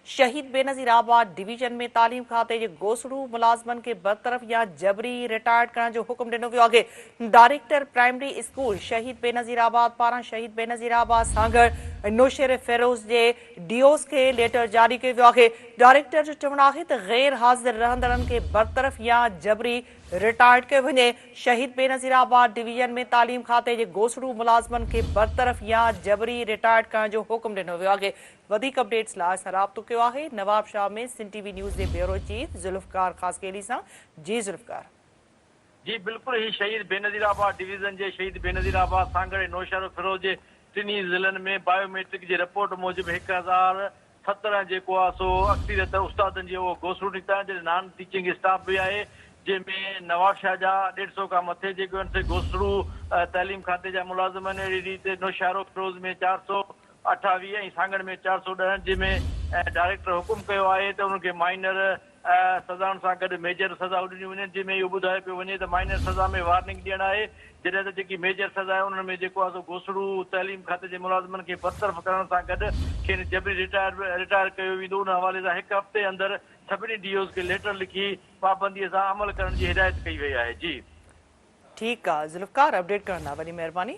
شهيد بينظير آباد ڊويزن ۾ تعليم کاتي جي گوسڙو ملازمن کي برطرف يا جبري رٽائرڊ ڪرڻ جو حڪم ڏنو ويو آهي. ڊائريڪٽر پرائمري اسڪول شهيد بينظير آباد پاران شهيد بينظير آباد سانگهڙ ۽ نوشهروفيروز جي ڊي اوز کي ليٽر جاري ڪيو ويو آهي. ڊائريڪٽر جو چوڻ آهي ته غير حاضر رهندڙن کي برطرف يا جبري رٽائرڊ ڪيو وڃي. شهيد بينظير آباد ڊويزن ۾ تعليم کاتي جي گوسڙو ملازمن کي برطرف يا جبري رٽائرڊ ڪرڻ جو حڪم ڏنو ويو آهي. وڌيڪ اپڊيٽس لاء اسان رابطو ڪيو آهي نوابشاهه ۾ سنڌ ٽي وي نيوز جي بيورو چيف ذوالفقار خاصخيلي سان. جي ذوالفقار. جي بلڪل هي شهيد بينظير آباد ڊويزن جي شهيد بينظير آباد، سانگهڙ ۽ نوشهروفيروز جي ٽنهي ضلعن ۾ بايو ميٽرڪ جي رپورٽ موجب 1017 جيڪو آهي سو اڪثريت استادن جي اهو گوسڙو نڪتا آهن جڏهن نان ٽيچنگ اسٽاف به آهي جنهن ۾ نوابشاهه جا ڏيڍ سئو کان مٿي جيڪو آهن سي گوسڙو تعليم کاتي جا ملازم آهن اهڙي ريت نوشهروفيروز ۾ 428 ۽ سانگهڙ ۾ 410 جنهن ۾ ڊائريڪٽر حڪم ڪيو آهي ته انهن کي مائنر سزائن سان گڏ ميجر سزائون ڏنيون وڃن جنهن ۾ اهو ٻڌايو پيو وڃي ته مائنر سزا ۾ وارننگ ڏيڻ آهي جڏهن ته جيڪي ميجر سزا آهي انهن ۾ جيڪو آهي سو گوسڙو تعليم کاتي جي ملازمن کي برطرف ڪرڻ سان گڏ کين جبري رٽائر رٽائر ڪيو ويندو ان حوالي سان هڪ هفتي اندر سڀني ڊي اوز کي ليٽر لکي پابندي سان عمل ڪرڻ جي هدايت ڪئي وئي آهي جي. ٺيڪ آ ذوالفقار اپڊيٽ ڪرڻ لاء وڏي مهرباني.